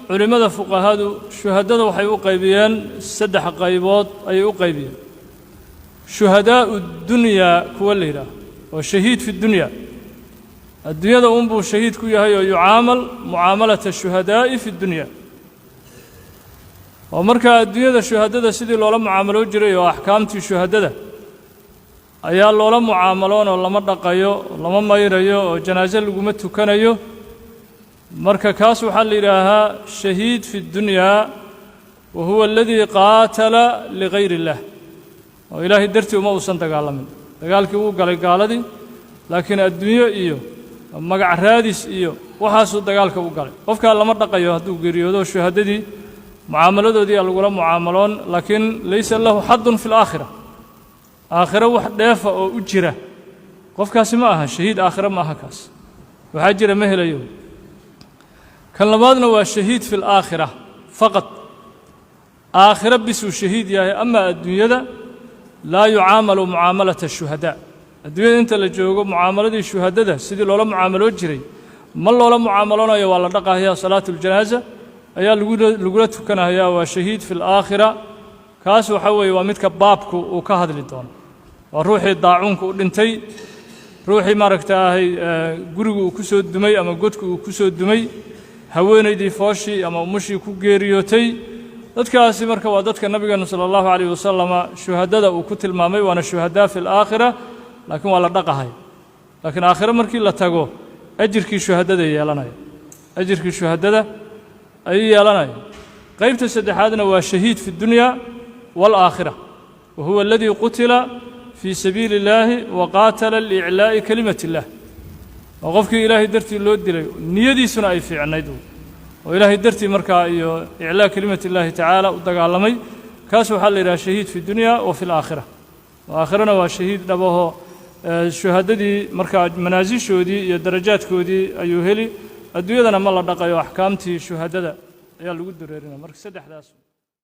Culimmada fuqahadu shuhadada waxay u qaybiyeen saddex qaybood ayay u qaybiyeen. Shuhadaa'u dunyaa kuwa la yidhaaho oo shahiid fi dunya, adduunyada unbuu shahiid ku yahay, oo yucaamal mucaamalata shuhadaa'i fi dunya, oo markaa adduunyada shuhadada sidii loola mucaamaloo jiray oo axkaamtii shuhadada ayaa loola mucaamaloon, oo lama dhaqayo, lama mayrayo, oo janaaso laguma tukanayo. Marka kaas waxaa la yidhaahaa shahiid fi اddunyaa, wa huwa aladii qaatala ligayr اllah, oo Ilaahay dartii uma uusan dagaalamin. Dagaalkii wuu galay gaaladii, laakiin adduunyo iyo magac raadis iyo waxaasuu dagaalka u galay. Qofkaa lama dhaqayo hadduu geeriyoodo, shuhadadii mucaamaladoodii a lagula mucaamaloon, laakiin laysa lahu xadun fi اlaakhira. Aakhiro wax dheefa oo u jira qofkaasi ma aha, shahiid aakhiro ma aha kaas, waxaa jira ma helayo. Kan labaadna waa shahiid fi اlaakhira faqad, aakhiro bisuu shahiid yahay, ama adduunyada laa yucaamalu mucaamalata ashuhadaa. Adduunyada inta la joogo mucaamaladii shuhadada sidii loola mucaamaloo jiray ma loola mucaamaloonayo. Waa la dhaqahayaa, salaatu اljanaaza ayaa lagula tukanahayaa, waa shahiid fi اlaakhira. Kaas waxaa weeye waa midka baabku uu ka hadli doono. Waa ruuxii daacuunka u dhintay, ruuxii maaragtaahay gurigu uu ku soo dumay ama godku uu ku soo dumay, haweenaydii fooshii ama umushii ku geeriyootay. Dadkaasi marka waa dadka Nabigeenu sala allahu calayh wasalama shuhadada uu ku tilmaamay, waana shuhadaa fi alaakhira, laakiin waa la dhaqahay. Laakiin aakhiro markii la tago ajirkii shuhadada yeelanaya, ajirkii shuhadada ayuu yeelanaya. Qaybta saddexaadna waa shahiid fi اdunya wاlaakhira, wa huwa aladii qutila fii sabiili اllaahi wa qaatala liiclaa'i kelimat اllah. Waa qofkii Ilaahay dartii loo dilay, niyadiisuna ay fiicnayd, oo Ilaahay dartii markaa iyo iclaa kelimati اllahi tacaala u dagaalamay. Kaas waxaa la yidhaha shahiid fi dunya wa fi اlaakhira. Aakhirana waa shahiid dhabahoo shuhadadii markaa manaasishoodii iyo darajaadkoodii ayuu heli. Adduunyadana ma la dhaqayo, axkaamtii shuhadada ayaa lagu dareerinaya. Marka saddexdaas.